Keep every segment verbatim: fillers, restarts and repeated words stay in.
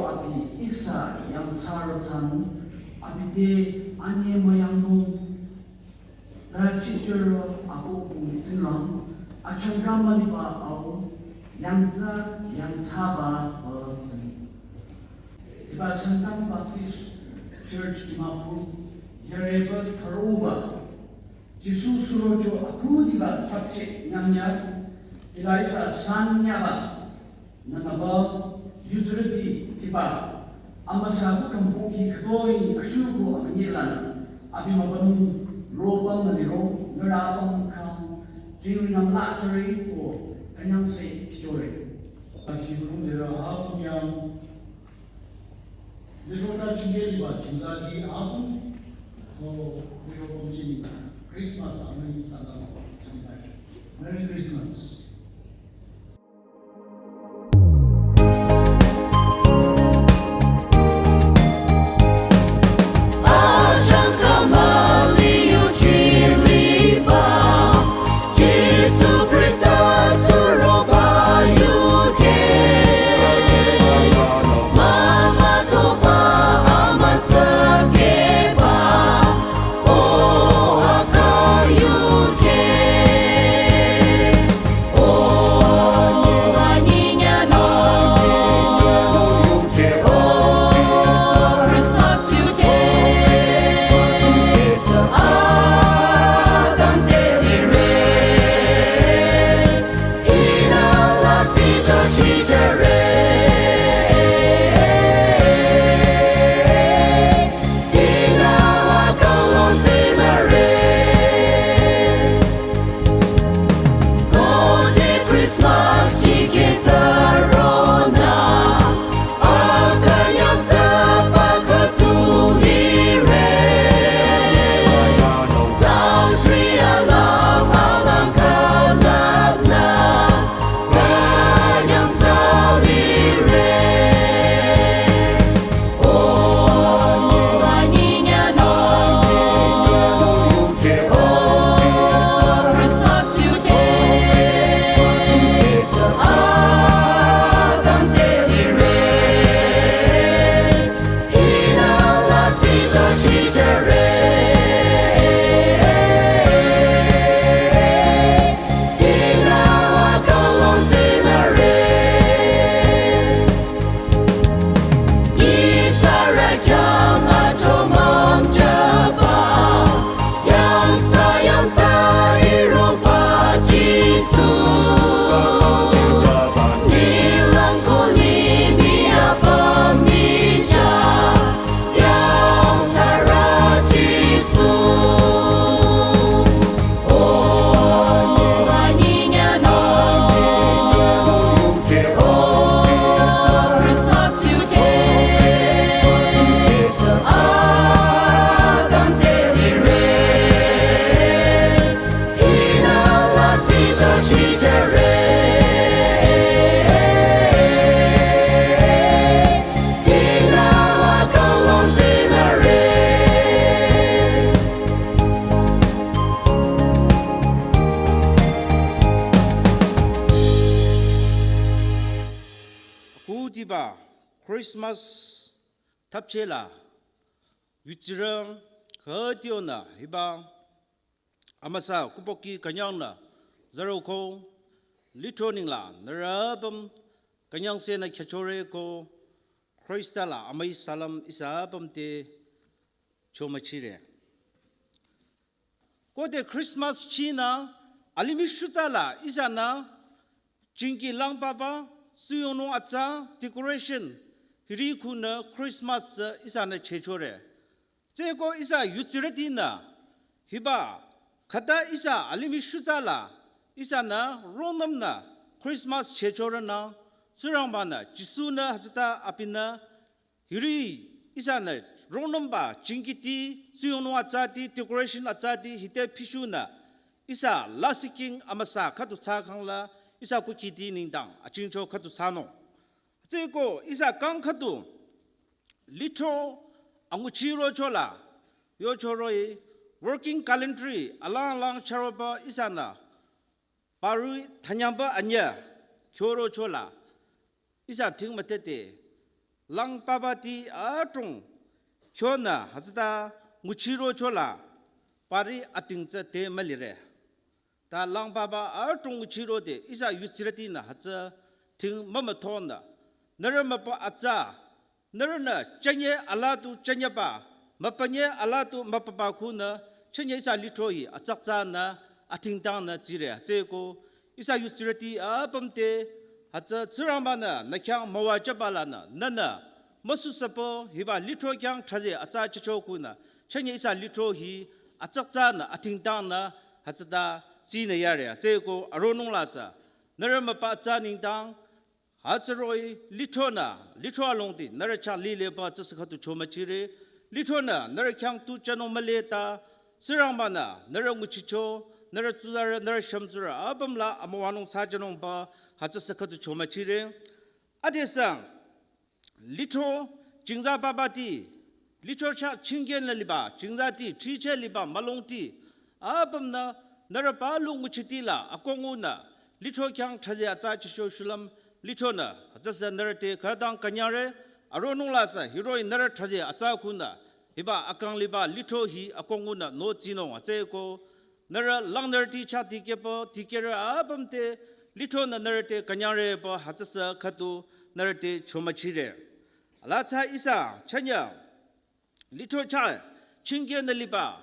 Abi ihsa yangthsarü thsanung, abi te anye müyangnung. Rachijürü akohbung Tsingrang, achangka müliba au, yangthsa yangthsaba ba tsing. Hiba Sangtam Baptist Church Dimapur, yareba tharoba, Jisu surocho akhudiba thapche nyangnya, hila ihsa sanyaba, nü nüba, yuzirüti tiba, amüsa kukampoki khütoi ashuko amünyelanü, abi mübünung ropang nü liro, nührü apüm kang, jingri nü müla chore ko, kanyangse kichore. Ashi bulung nührü apüm yang, Little touch gave a chimzati apüm, ko little pumchini, Christmas, amen, salam, Merry Christmas. Akhudiba Christmas thapchela, yutsirü khütio nü hiba amüsa kupoki künyangnü zaro ko litro ningla nührü apüm künyangsenü khyüchore ko Khrista la amüi salam ihsa apüm te chomüchire. Khode Christmas chinü alimih shutsala ihsanü jingki lang papa, tsuyongnung atsa, decoration, hiri khunü Christmas tsü ihsanü chechore. Tsüko ihsa yutsirütinü hiba khüta ihsa alimih shutsala ihsanü rongnümnü Christmas chechorenü Tsingrangbanü Jisu-nü hütsüta abinü hiri ihsanü rongnümba jingkiti, tsuyongnung atsati, decoration atsati hite pishunü ihsa lasih king amüsa khüdu thsakhangla ihsa kukiti nengdang achingcho khüdu thsanung. Tsüko ihsa kang khüdu litro anguchi rochola yochoroh-i working calendar alang alang charoba ihsanü paru thanyangba anyüh khyorochola ihsa thing mütete Lang papa ti adrong kyonü hütsüta nguchirochola pari ating tsü te mülire. Ta lang papa adrong nguchirode ihsa yutsirütinü hütsü ting mümüthonü, nührü müpa atsa, nührünü chünye alatu chünyeba, müpanye alatu müpaba khunü, chünye ihsa lithro hi atsatsanü atingtangnü tsire. Hütsüeko ihsa yutsirüti apüm te hütsü Tsingrangbanü nü khyang müwajübalanü nünü müsusüpü hiba lithro khyang thraze atsa chücho khunü, chünye ihsa lithro hi atsatsanü atingtangnü hütsüta tsinü yare. Hütsüeko aronung lasü, nührü müpa atsa nengdang hütsü roh-i lithronü, lithro alongdi nührü chah lile pü hütsüsü khüdu chomüchire. Lithronü nührü khyang tu chünung mühle ta, Tsingrangbanü nührü nguchicho, nührü tsuzarü, nührü shümtsurü apüm la amüwanung thsajünung pü hütsüsü khüdu chomüchire. Adesang lithro jingza papa ti, lithro chah chinggenü liba jingza ti, thriche liba mülung ti apümnü nührü palu nguchiti la akongunü lithro khyang thraze atsa chücho shulüm, lithronü hütsüsü nührü te khütang künyangre. Aronung lasü hiroh-i nührü thraze atsa khunü hiba akang liba lithro hi akongunü nü tsinung. Hütsüeko nührü langnürüti chah dikehpü dikehrü apüm te lithronü nührü te künyangre pü hütsüsü khüdu nührü te chomüchire. Ala tsü ihsa chünye lithro chah chinggenü liba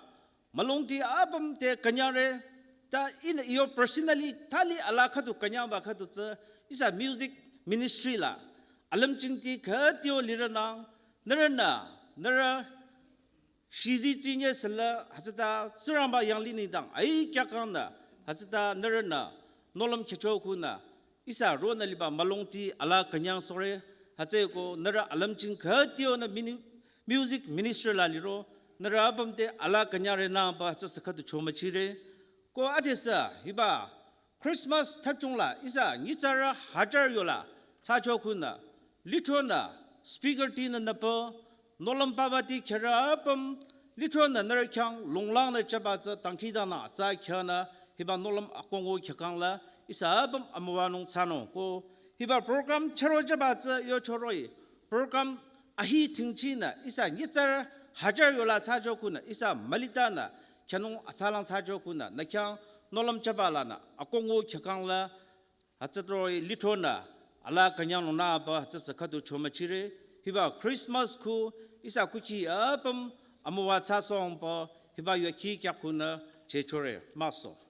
mülung ti apüm te künyangre. Ta ihnü iyo personally thali ala khüdu künyangba khüdu tsü ihsa music ministry la alümchingti khütio lirünang, nührünü nührü shizi tsinye süla hütsüta Tsingrangba yanglih nengdang ai kyakangnü hütsüta nührünü nohlüm khyücho khunü ihsa ronü liba mülung ti ala künyangsohre. Hütsüeko nührü alümching khütionü mini-, music ministry la liro, nührü apüm te ala künyangre nangpü hütsüsü khüdu chomüchire. Ko adesü hiba Christmas thüpchung la ihsa nyitsarü hajar yola thsacho khunü lithronü speaker tinü nüpü nohlüm papa ti khyürü apüm lithronü nührü khyang longlangnü jüba tsü dangkhidangnang atsa khyünü hiba nohlüm akongu khyükang la ihsa apüm amüwanung thsanung. Ko hiba program chüro jüba tsü yocho roh-i program ahi thingchinü ihsa nyitsarü hajar yola thsacho khunü ihsa mülitanü khyünung atsalang thsacho khunü nü khyang nohlüm jübalanü akongu khyükang la hütsü roh-i lithronü ala künyangnung nangpü hütsüsü khüdu chomüchire. Hiba Christmas khu ihsa kukhi apüm amüwa thsasohng pü hiba yuakhi kyakhunü chechore. Maso.